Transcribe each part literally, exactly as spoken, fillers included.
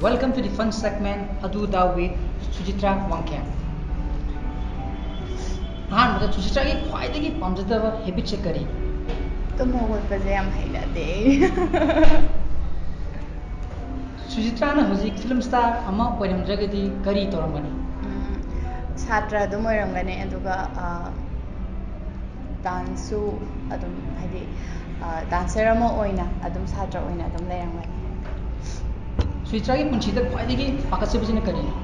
Welcome to the fun segment, ꯑꯗꯨ ꯑꯗꯥ with Sujitra Wangkhem. ꯑꯍꯥꯟꯕꯗ ꯁꯨꯆꯤꯇ꯭ꯔꯥꯒꯤ ꯈ꯭ꯋꯥꯏꯗꯒꯤ ꯄꯥꯝꯖꯗꯕ habitꯁꯦ ꯀꯔꯤ? ꯇꯨꯝ ꯍꯧꯒꯠꯄꯁꯦ ꯌꯥꯝ ꯍꯩꯅꯗꯦ꯫ ꯁꯨꯆꯤꯇ꯭ꯔꯥꯅ ꯍꯧꯖꯤꯛ film star ꯑꯃ ꯑꯣꯏꯔꯝꯗ꯭ꯔꯒꯗꯤ ꯀꯔꯤ ꯇꯧꯔꯝꯒꯅꯤ? ꯎꯝ, ꯁꯥꯇ꯭ꯔ ꯑꯗꯨꯝ ꯑꯣꯏꯔꯝꯒꯅꯤ, ꯑꯗꯨꯒ ꯗꯥꯟꯁꯁꯨ ꯑꯗꯨꯝ, ꯍꯥꯏꯗꯤ, ꯗꯥꯟꯁꯔ ꯑꯃ ꯑꯣꯏꯅ ꯑꯗꯨꯝ, ꯁꯥꯇ꯭ꯔ ꯑꯣꯏꯅ ꯑꯗꯨꯝ ꯂꯩꯔꯝꯒꯅꯤ꯫ ꯁꯨꯆꯤꯇ꯭ꯔꯥꯒꯤ ꯄꯨꯟꯁꯤꯗ ꯈ꯭ꯋꯥꯏꯗꯒꯤ ꯄꯥꯈꯠꯆꯕꯁꯤꯅ ꯀꯔꯤꯅꯣ?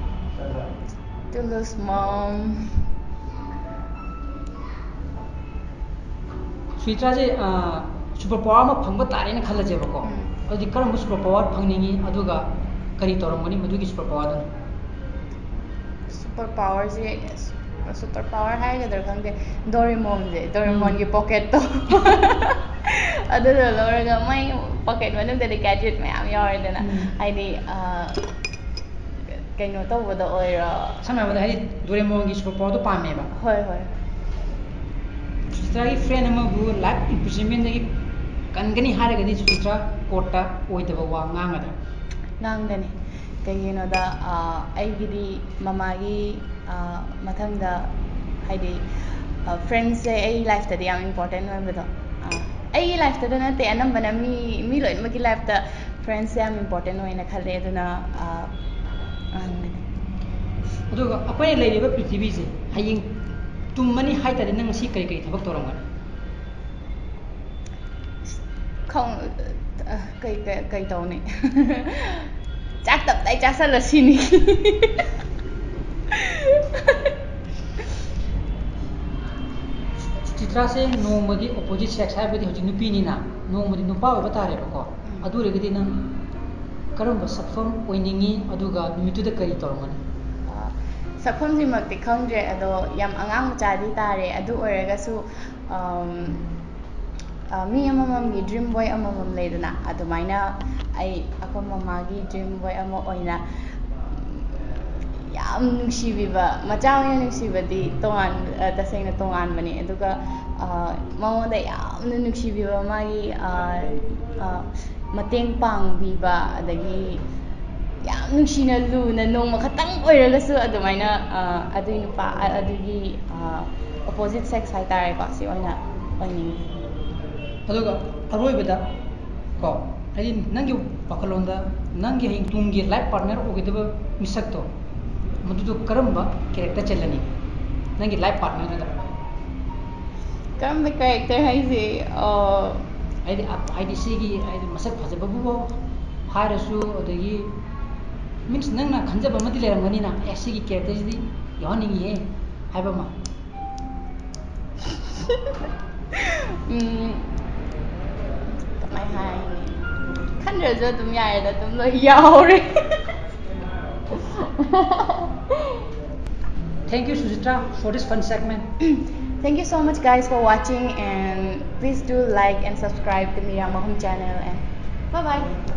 To lose mom. ꯁꯨꯆꯤꯇ꯭ꯔꯥꯁꯦ super power ꯑꯃ ꯐꯪꯕ ꯇꯥꯔꯦꯅ ꯈꯜꯂꯁꯦꯕꯀꯣ꯫ ꯎꯝ. ꯑꯗꯨꯗꯤ ꯀꯔꯝꯕ super power ꯐꯪꯅꯤꯡꯉꯤ, ꯑꯗꯨꯒ ꯀꯔꯤ ꯇꯧꯔꯝꯒꯅꯤ ꯃꯗꯨꯒꯤ super powerꯗꯨꯅ? Super powerꯁꯦ, super power ꯍꯥꯏꯒꯗ꯭ꯔꯥ ꯈꯪꯗꯦ, ꯗꯣꯔꯤꯃꯣꯟꯁꯦ, ꯗꯣꯔꯤꯃꯣꯟꯒꯤ pocketꯇꯣ, ꯑꯗꯨꯗꯣ ꯂꯧꯔꯒ, ꯃꯣꯏ pocket ꯃꯅꯨꯡꯗꯗꯤ gadget ꯃꯌꯥꯝ ꯌꯥꯎꯔꯦꯗꯅ, ꯎꯝ. ꯍꯥꯏꯗꯤ, ꯑ, ꯀꯩꯅꯣ ꯇꯧꯕꯗ ꯑꯣꯏꯔꯣ꯫ ꯁꯝꯅ ꯍꯥꯏꯔꯕꯗ, ꯍꯥꯏꯗꯤ, ꯗꯣꯔꯦꯃꯣꯟꯒꯤ super powerꯗꯣ ꯄꯥꯝꯃꯦꯕ꯫ ꯍꯣꯏ, ꯍꯣꯏ꯫ ꯁꯨꯆꯤꯇ꯭ꯔꯥꯒꯤ friend ꯑꯃꯕꯨ life imprisonmentꯗꯒꯤ ꯀꯟꯒꯅꯤ ꯍꯥꯏꯔꯒꯗꯤ ꯁꯨꯆꯤꯇ꯭ꯔꯥ courtꯇ ꯑꯣꯏꯗꯕ ꯋꯥ ꯉꯥꯡꯒꯗ꯭ꯔꯥ? ꯉꯥꯡꯒꯅꯤ꯫ ꯀꯩꯒꯤꯅꯣꯗ, ꯑ, ꯑꯩꯒꯤꯗꯤ ꯃꯃꯥꯒꯤ, ꯑ, ꯃꯊꯪꯗ, ꯍꯥꯏꯗꯤ, ꯑ, friendsꯁꯦ ꯑꯩ lifeꯇꯗꯤ ꯌꯥꯝ important ꯑꯣꯏꯕꯗꯣ꯫ ꯑ, ꯑꯩꯒꯤ lifeꯇꯗ ꯅꯠꯇꯦ, ꯑꯅꯝꯕꯅ ꯃꯤ, ꯃꯤ ꯂꯣꯏꯅꯃꯛꯀꯤ lifeꯇ friendsꯁꯦ ꯌꯥꯝ important ꯑꯣꯏꯅ ꯈꯜꯂꯦ, ꯑꯗꯨꯅ, ꯑ, ꯉꯥꯡꯒꯅꯤ꯫ ꯑꯗꯨꯒ ꯑꯩꯈꯣꯏꯅ ꯂꯩꯔꯤꯕ ꯄ꯭ꯔꯤꯊꯤꯕꯤꯁꯦ ꯍꯌꯦꯡ ꯇꯨꯝꯃꯅꯤ ꯍꯥꯏ ꯇꯥꯔꯗꯤ ꯅꯪ ꯉꯁꯤ ꯀꯔꯤ ꯀꯔꯤ ꯊꯕꯛ ꯇꯧꯔꯝꯒꯅꯤ? ꯈꯪ-, ꯑ, ꯀꯩ, ꯀꯩ, ꯀꯩ ꯇꯧꯅꯤ? ꯆꯥꯛ ꯇꯞꯇꯥꯏ ꯆꯥꯁꯜꯂ ꯁꯤꯅꯤ꯫ ꯆꯤꯇ꯭ꯔꯥꯁꯦ ꯅꯣꯡꯃꯗꯤ opposite sex ꯍꯥꯏꯕꯗꯤ ꯍꯧꯖꯤꯛ ꯅꯨꯄꯤꯅꯤꯅ ꯅꯣꯡꯃꯗꯤ ꯅꯨꯄꯥ ꯑꯣꯏꯕ ꯇꯥꯔꯦꯕꯀꯣ꯫ ꯎꯝ. ꯑꯗꯨ ꯑꯣꯏꯔꯒꯗꯤ ꯅꯪ ꯀꯔꯝꯕ ꯁꯛꯐꯝ ꯑꯣꯏꯅꯤꯡꯉꯤ, ꯑꯗꯨꯒ ꯅꯨꯃꯤꯠꯇꯨꯗ ꯀꯔꯤ ꯇꯧꯔꯝꯒꯅꯤ? ꯑ, ꯁꯛꯐꯝꯁꯤꯃꯛꯇꯤ ꯈꯪꯗ꯭ꯔꯦ, ꯑꯗꯣ ꯌꯥꯝ ꯑꯉꯥꯡ ꯃꯆꯥꯗꯤ ꯇꯥꯔꯦ꯫ ꯑꯗꯨ ꯑꯣꯏꯔꯒꯁꯨ, ꯑꯝ, ꯑ, ꯃꯤ ꯑꯃꯃꯝꯒꯤ dream boy ꯑꯃꯃꯝ ꯂꯩꯗꯅ, ꯑꯗꯨꯃꯥꯏꯅ ꯑꯩ ꯑꯩꯈꯣꯏ ꯃꯃꯥꯒꯤ dream boy ꯑꯃ ꯑꯣꯏꯅ ꯌꯥꯝ ꯅꯨꯡꯁꯤꯕꯤꯕ, ꯃꯆꯥ ꯑꯣꯏꯅ ꯅꯨꯡꯁꯤꯕꯗꯤ ꯇꯣꯉꯥꯟ-, ꯑ, ꯇꯁꯦꯡꯅ ꯇꯣꯉꯥꯟꯕꯅꯤ꯫ ꯑꯗꯨꯒ, ꯑ, ꯃꯉꯣꯟꯗ ꯌꯥꯝꯅ ꯅꯨꯡꯁꯤꯕꯤꯕ, ꯃꯥꯒꯤ, ꯑ, ꯑ, ꯃꯇꯦꯡ ꯄꯥꯡꯕꯤꯕ, ꯑꯗꯒꯤ ꯌꯥꯝ ꯅꯨꯡꯁꯤꯅ ꯂꯨꯅ ꯅꯣꯡꯃ ꯈꯛꯇꯪ ꯑꯣꯏꯔꯒꯁꯨ ꯑꯗꯨꯃꯥꯏꯅ ꯑꯗꯨꯒꯤ ꯅꯨꯄꯥ ꯑꯗꯨꯒꯤ opposite sex ꯍꯥꯏꯇꯥꯔꯦꯀꯣ, ꯁꯤ ꯑꯣꯏꯅ ꯑꯣꯏꯅꯤꯡꯉꯤ꯫ ꯑꯗꯨꯒ ꯑꯔꯣꯏꯕꯗ ꯀꯣ, ꯍꯥꯏꯗꯤ ꯅꯪꯒꯤ ꯋꯥꯈꯜꯂꯣꯟꯗ ꯅꯪꯒꯤ ꯍꯌꯦꯡ ꯇꯨꯡꯒꯤ life partner ꯑꯣꯏꯒꯗꯕ ꯃꯤꯁꯛꯇꯣ, ꯃꯗꯨꯗꯣ ꯀꯔꯝꯕ character ꯆꯦꯜꯂꯅꯤ ꯅꯪꯒꯤ life partnerꯗꯨꯗ? ꯀꯔꯝꯕ character ꯍꯥꯏꯁꯦ? ꯍꯥꯏꯗꯤ ꯍꯥꯏꯗꯤ ꯁꯤꯒꯤ ꯍꯥꯏꯗꯤ ꯃꯁꯛ ꯐꯖꯕꯕꯨ ꯍꯥꯏꯔꯁꯨ, ꯑꯗꯒꯤ means ꯅꯪꯅ ꯈꯟꯖꯕ ꯑꯃꯗꯤ ꯂꯩꯔꯝꯒꯅꯤꯅ, ꯑꯦ, ꯁꯤꯒꯤ characterꯁꯤꯗꯤ ꯌꯥꯎꯍꯟꯅꯤꯡꯉꯤꯍꯦ ꯍꯥꯏꯕ ꯑꯃ꯫ ꯎꯝ, ꯀꯃꯥꯏ ꯍꯥꯏꯅꯤ? ꯈꯟꯗ꯭ꯔꯁꯨ ꯑꯗꯨꯝ ꯌꯥꯔꯦꯗ, ꯑꯗꯨꯝ ꯂꯣꯏ ꯌꯥꯎꯔꯦ꯫ Thank you, Sujitra, for this fun segment. Thank you so much, guys, for watching, and please do like and subscribe to Mirang Mahum channel, and bye bye.